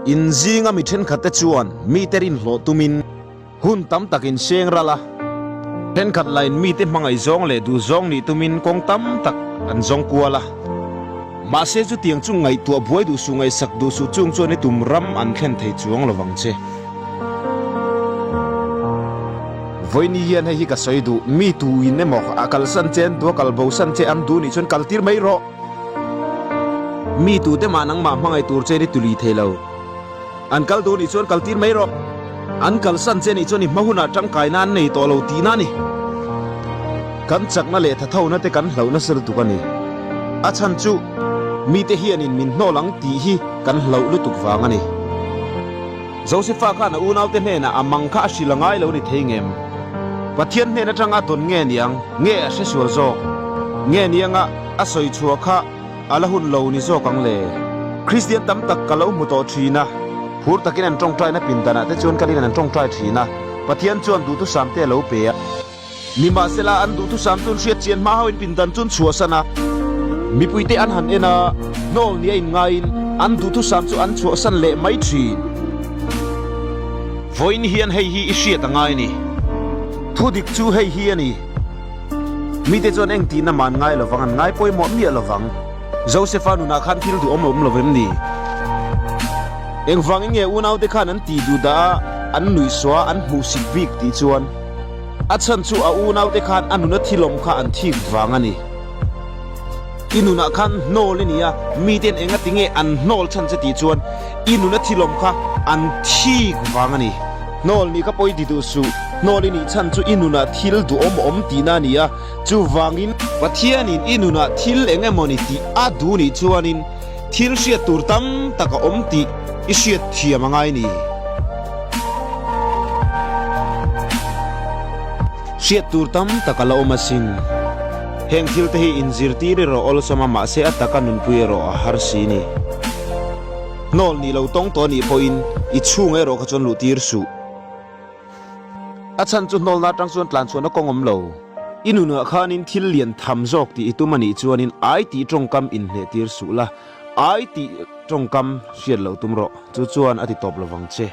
In zinga mi thenkhatte chuan mite rinhlawh tumin hun tam tak in seng ral a. Thenkhat lain mite hmangaihzawng leh duhzawng nih tumin kawng tam tak an zawng kual a. Mahse chutiang chu ngaihtuah buai duh suh ngaihsak duh suh chung chuan i tum ram an thlen thei chuang lo vang che. Vawiini hian hei hi ka sawi duh, mi tuin emaw a kalsan che an duh a kal bosan che an duh nih chuan kaltir mai rawh. Mi tute mah nangmah hmangaih tur che ni tuli thei lo. An kal duh nih chuan kaltir mai rawh. An kalsan che nih chuan i hma hunah tangkaina an nei tawh lo tihna a ni. Kan chakna leh thathona te kan hlauh nasa lutuk a ni. A chhan chu mite hianin min hnawl ang tih hi kan hlauh lutuk vang a ni. Josefa khan a unaute hnenah a mang kha a hrilh a ngai lo ni thei ngem? Pathian hnen atanga a dawn nge niang? Nge a hre sual zawk? Nge nianga a sawi chhuah kha a la hun lo ni zawk ang le? Kristian tam tak ka lo hmu tawh thin a, phur takin an tawngtaina pindanah te chuan kalin an tawngtai thin a, Pathian chuan duhthusam te a lo pe a. Nimahsela, an duhthusam chu an hriat chian hma hauhin pindan chu an chhuahsan a. Mipuite an han en a, hnawl nia inngaiin an duhthusam chu an chhuahsan leh mai thin. Vawiin hian hei hi i hriat a ngai a ni. Thudik chu hei hi a ni. Mite chuan eng tihna mah an ngai lovang, an ngai pawimawh miah lovang. Josefa nunah khan thil duhawm a awm lo vem ni? Engvangin nge unaute khan an tih duh dah a, an nuihsuah a, an hmuhsit bik tih chuan? A chhan chu a unaute khan a nuna thilawm kha an thik vang a ni. I nunah khan hnawl i ni a, miten enga tinge an hnawl chhan che tih chuan i nuna thilawm kha an thik vang a ni. Hnawl nih kha pawi ti duh suh, hnawl i nih chhan chu i nunah thil duhawm a awm tihna a ni a, chuvangin Pathianin i nunah thil eng emawni tih a duh nih chuanin thil hriat tur tam tak a awm tih i hriat thiam a ngai ni. Hriat tur tam tak a la awm asin. Heng thil te hi inzirtir erawh awlsam a mahse a taka nunpui erawh a har si ni. Hnawl nih lo tawng tawh anih pawhin i chhung erawh kha chuan luhtir suh. A chhan chu hnawlna atang chuan tlan chhuahna kawng awm lo. I nunah khanin thil lian tham zawk tih i tum anih chuanin ai tih tawngkam inhnehtir suh la, ai tih tawngkam hriat loh tum rawh. Chu chuan a ti tawp lovang che.